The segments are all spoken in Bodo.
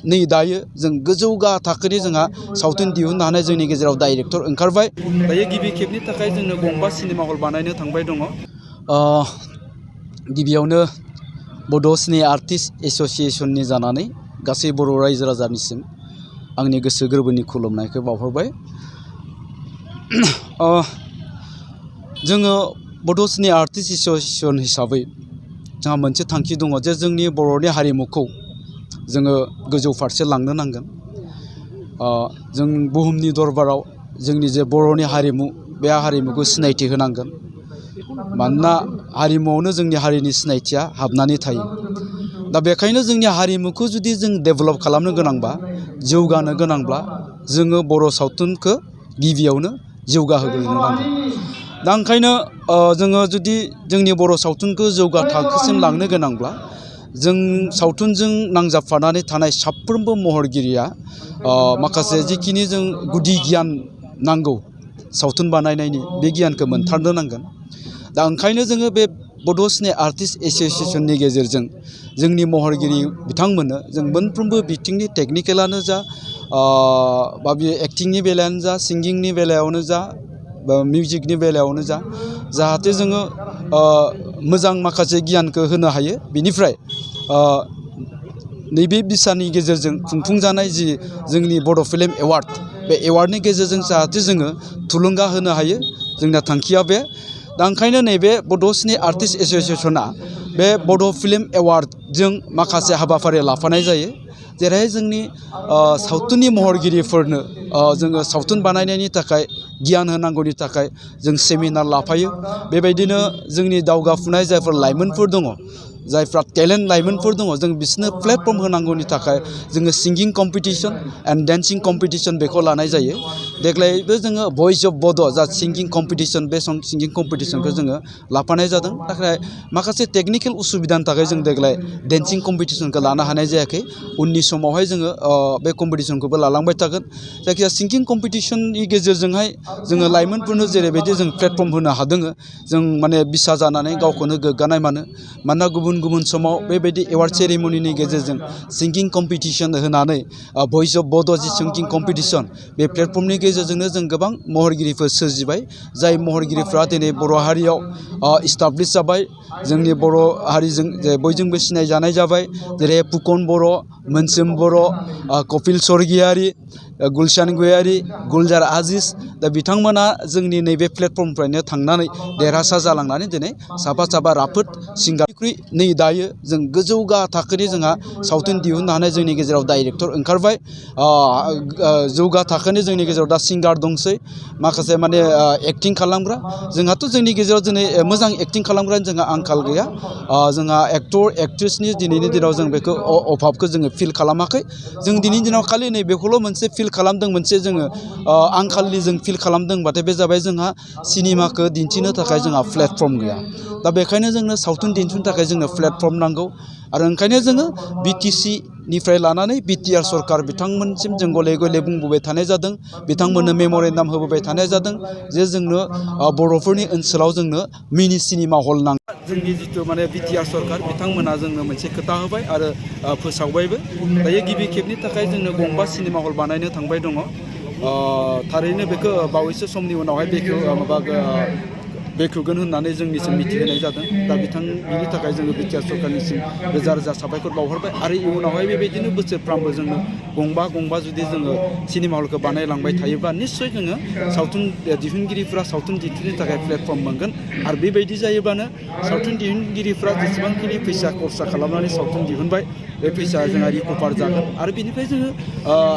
नै दायो जों गोजौ थाखोनि जोंहा सावथुन दिहुननो हानाय जोंनि गेजेराव डाइरेक्टर ओंखारबाय। दायो गिबि खेबनि थाखाय जोंनो गंबा सिनेमा हल बानायनो थांबाय दङ। गिबियावनो बड' सिने आर्टिस्ट एस'सिएशननि जानानै गासै बर' रायजो राजानिसिम आंनि गोसो गोरबोनि खुलुमनायखौ बावहरबाय। जोङो बड' सिने आर्टिस्ट एस'सिएशन हिसाबै जोंहा मोनसे थांखि दङ जे जोंनि बर'नि हारिमुखौ जोङो गोजौ फारसे लांनो नांगोन। जों बुहुमनि दरबाराव जोंनि जे बर'नि हारिमु बे हारिमुखौ सिनायथि होनांगोन। मानोना हारिमुआवनो जोंनि हारिनि सिनायथिया हाबनानै थायो। दा बेखायनो जोंनि हारिमुखौ जुदि जों डेभेलप खालामनो गोनांबा, जौगानो गोनांब्ला जोङो बर' सावथुनखौ गिबियावनो जौगाहोग्रोनो नांगोन। दा ओंखायनो जोङो जुदि जोंनि बर' सावथुनखौ जौगा थाखोसिम लांनो गोनांब्ला जों सावथुनजों नांजाबफानानै थानाय साफ्रोमबो महरगिरिया माखासे जिखिनि जों गुदि गियान नांगौ सावथुन बानायनायनि, बे गियानखौ मोनथारनो नांगोन। दा ओंखायनो जोङो बे बड' सिने आर्टिस्ट एस'सिएशननि गेजेरजों जोंनि महरगिरि बिथांमोननो जों मोनफ्रोमबो बिथिंनि टेकनिकेलानो जा, बा बे एक्टिंनि बेलायानो जा, सिंगिंनि बेलायावनो जा, बा मिउजिकनि बेलायावनो जा, जाहाथे जोङो मोजां माखासे गियानखौ होनो हायो। बिनिफ्राय नैबे बिसानि गेजेरजों खुंफुंजानाय जि जोंनि बड' फिल्म एवार्ड, बे एवार्डनि गेजेरजों जाहाथे जोङो थुलुंगा होनो हायो, जोंना थांखिया बे। दा ओंखायनो नैबे बड' सिने आर्टिस्ट एस'सिएशना बे बड' फिल्म एवार्डजों माखासे हाबाफारि लाफानाय जायो। जेरैहाय जोंनि सावथुननि महरगिरिफोरनो जोङो सावथुन बानायनायनि थाखाय गियान होनांगौनि थाखाय जों सेमिनार लाफायो। बेबायदिनो जोंनि दावगाफुनाय जायफोर लाइमोनफोर दङ, जायफ्रा टेलेन्ट लाइमोनफोर दङ, जों बिसोरनो प्लेटफर्म होनांगौनि थाखाय जोङो सिंगिं कम्पिटिसन एन्ड डेन्सिं कम्पिटिसन बेखौ लानाय जायो। देग्लायबो जोङो भइस अफ बड' जा सिंगिं कम्पिटिसन, बे सिंगिं कम्पिटिसनखौ जोङो लाफानाय जादों। नाथाय माखासे टेकनिकेल उसुबिदानि थाखाय जों देग्लाय डेन्सिं कम्पिटिसनखौ लानो हानाय जायाखै। उननि समावहाय जोङो बे कम्पिटिसनखौबो लालांबाय थागोन। जायखिजाया सिंगिं कम्पिटिसननि गेजेरजोंहाय जोङो लाइमोनफोरनो जेरैबायदि जों प्लेटफर्म होनो हादों, जों माने बिसा जानानै गावखौनो गोग्गानाय मोनो। मानोना गुबुन गुबुन समाव बेबायदि एवार्ड सेरेमनिनि गेजेरजों सिंगिं कम्पिटिसन होनानै भइस अफ बड' जि सिंगिं कम्पिटिसन, बे प्लेटफर्मनि गेजेरजोंनो जों गोबां महरगिरिफोर सोरजिबाय। जाय महरगिरिफ्रा दिनै बर' हारियाव इस्टाब्लिस जाबाय, जोंनि बर' हारिजों जे बयजोंबो सिनायजानाय जाबाय। जेरै फुकन बर', मोनसोम बर', कपिल स्वर्गियारि, गुलशन गयारि, गुलजार आजिज, दा बिथांमोना जोंनि नैबे प्लेटफर्मनिफ्रायनो थांनानै देरहासार जालांनानै दिनै साफा साफा राफोद सिंगारनिख्रुइ नै दायो जों गोजौ थाखोनि जोंहा सावथुन दिहुननो हानाय जोंनि गेजेराव डाइरेक्टर ओंखारबाय। जौगा थाखोनि जोंनि गेजेराव दा सिंगार दंसै, माखासे माने एक्टिं खालामग्रा। जोंहाथ' जोंनि गेजेराव दिनै मोजां एक्टिं खालामग्रानि जोंहा आंखाल गैया। जोंहा एक्टर एक्ट्रेसनि दिनैनि दिनाव जों बेखौ अभाबखौ जोङो फिल खालामाखै। जों दिनैनि दिनाव खालि नैबेखौल' मोनसे फिल खालामदों, मोनसे जोङो आंखालनि जों फिल खालामदोंबाथाय बे जाबाय जोंहा सिनेमाखौ दिन्थिनो थाखाय जोंहा प्लेटफर्म गैया। दा बेखायनो जोंनो सावथुन दिन्थिनो थाखाय जोंनो प्लेटफर्म नांगौ। आरो ओंखायनो जोङो BTC-निफ्राय लानानै BTR सरकार बिथांमोनसिम जों गले गले बुंबोबाय थानाय जादों, बिथांमोननो मेम'रेन्डाम होबोबाय थानाय जादों जे जोंनो बर'फोरनि ओनसोलाव जोंनो मिनि सिनेमा हल नांगौ। जोंनि जिथु माने BTR सरकार बिथांमोना जोंनो मोनसे खोथा होबाय आरो फोसावबायबो। दायो गिबि खेबनि थाखाय जोंनो गंबा सिनेमा हल बानायनो थांबाय दङ। थारैनो बेखौ बावैसो समनि उनावहाय बेखेवगोन होननानै जोंनिसिम मिथिहोनाय जादों। दा बिनि थाखाय जोङो BTR सरकारनिसिम रोजा रोजा साबायखर बावहरबाय। आरो इयुनावहाय बेबायदिनो बोसोरफ्रामबो जोङो गंबा जुदि जोङो सिनेमा हलखौ बानायलांबाय थायोब्ला निस्सय जोङो सावथुन दिहुनगिरिफ्रा सावथुन दिन्थिनो थाखाय प्लेटफर्म मोनगोन। आरो बेबायदि जायोब्लानो सावथुन दिहुनगिरिफ्रा जेसेबांखिनि फैसा खरसा खालामनानै सावथुन दिहुनबाय, बे फैसाया जोंहा रिकभार जागोन। आरो बेनिफ्राय जोङो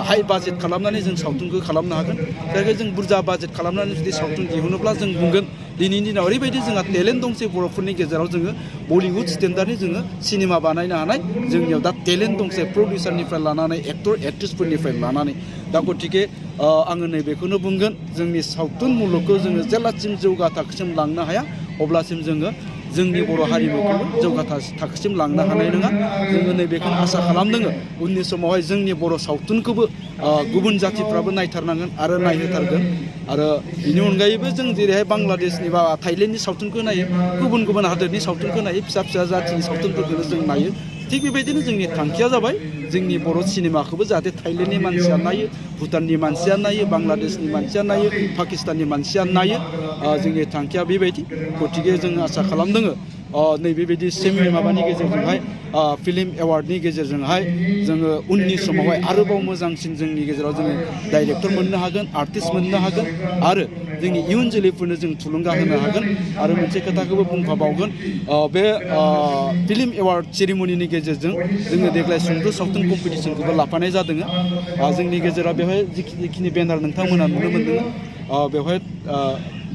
हाइ बाजेट खालामनानै जों सावथुनखौ खालामनो हागोन। जायखौ जों बुरजा बाजेट खालामनानै जुदि सावथुन दिहुनोब्ला जों बुंगोन दिनैनि दिनाव ओरैबायदि जोंहा टेलेन्ट दंसै बर'फोरनि गेजेराव, जोङो बलिउड स्टेन्डार्डनि जोङो सिनेमा बानायनो हानाय जोंनियाव दा टेलेन्ट दंसै, प्रडिउसारनिफ्राय लानानै एक्टर एक्ट्रेसफोरनिफ्राय लानानै। दा गतिके आङो नैबेखौनो बुंगोन, जोंनि सावथुन मुलुगखौ जोङो जेब्लासिम जौगा थाखोसिम लांनो हाया अब्लासिम जोङो जोंनि बर' हारिमुखौबो जौगा थाखोसिम लांनो हानाय नङा। जोङो नैबेखौनो आसा खालामदों उननि समावहाय जोंनि बर' सावथुनखौबो गुबुन जाथिफ्राबो नायथारनांगोन आरो नायहोथारगोन। आरो बेनि अनगायैबो जों जेरैहाय बांलादेशनि बा थाइलेण्डनि सावथुनखौ नायो, गुबुन गुबुन हादोरनि सावथुनखौ नायो, फिसा फिसा जाथिनि सावथुनफोरखौनो जों नायो। थिग बेबायदिनो जोंनि थांखिया जाबाय जोंनि बर' सिनेमाखौबो जाहाथे थाइलेण्डनि मानसिया नायो, भुटाननि मानसिया नायो, बांलादेशनि मानसिया नायो, पाकिस्ताननि मानसिया नायो। जोंनि थांखिया बेबायदि। गतिके जों आसा खालामदों नैबेबायदि माबानि गेजेरजोंहाय फिल्म एवार्डनि गेजेरजोंहाय जोङो उननि समावहाय आरोबाव मोजांसिन जोंनि गेजेराव जोङो डाइरेक्टर मोननो हागोन, आर्टिस्ट मोननो हागोन आरो जोंनि इयुन जोलैफोरनो जों थुलुंगा होनो हागोन। आरो मोनसे खोथाखौबो बुंफाबावगोन, बे फिल्म एवार्ड सेरेमनिनि गेजेरजों जोङो देग्लाय सुंद' सावथुन कम्पिटिसनखौबो लाफानाय जादों। जोंनि गेजेराव बेवहाय जिखिनि बेनार नोंथांमोना नुनो मोन्दों, बेवहाय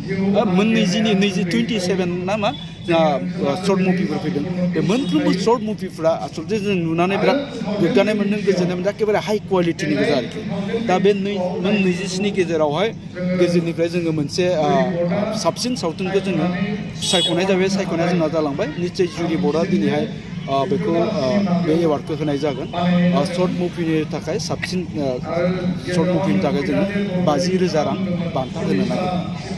27 ना मा सर्ट मुभिफोर फैदों। बे मोनफ्रोमबो सर्ट मुभिफ्रा आसलथे जों नुनानै बिराद गोग्गानाय मोन्दों, गोजोननाय मोन्दों। एखेबारे हाइ कुवालिटिनि गोजा आरोखि। दा बे 27 गेजेरावहाय गेजेरनिफ्राय जोङो मोनसे साबसिन सावथुनखौ जोङो सायख'नाय जाबाय। सायख'नाया जोंना जालांबाय। निश्चय जुरि बर्डआ दिनैहाय बेखौ बे एवार्डखौ होनाय जागोन। सर्ट मुभिनि थाखाय साबसिन सर्ट मुभिनि थाखाय जोङो 50,000 रां बान्था होनो नागिरदों।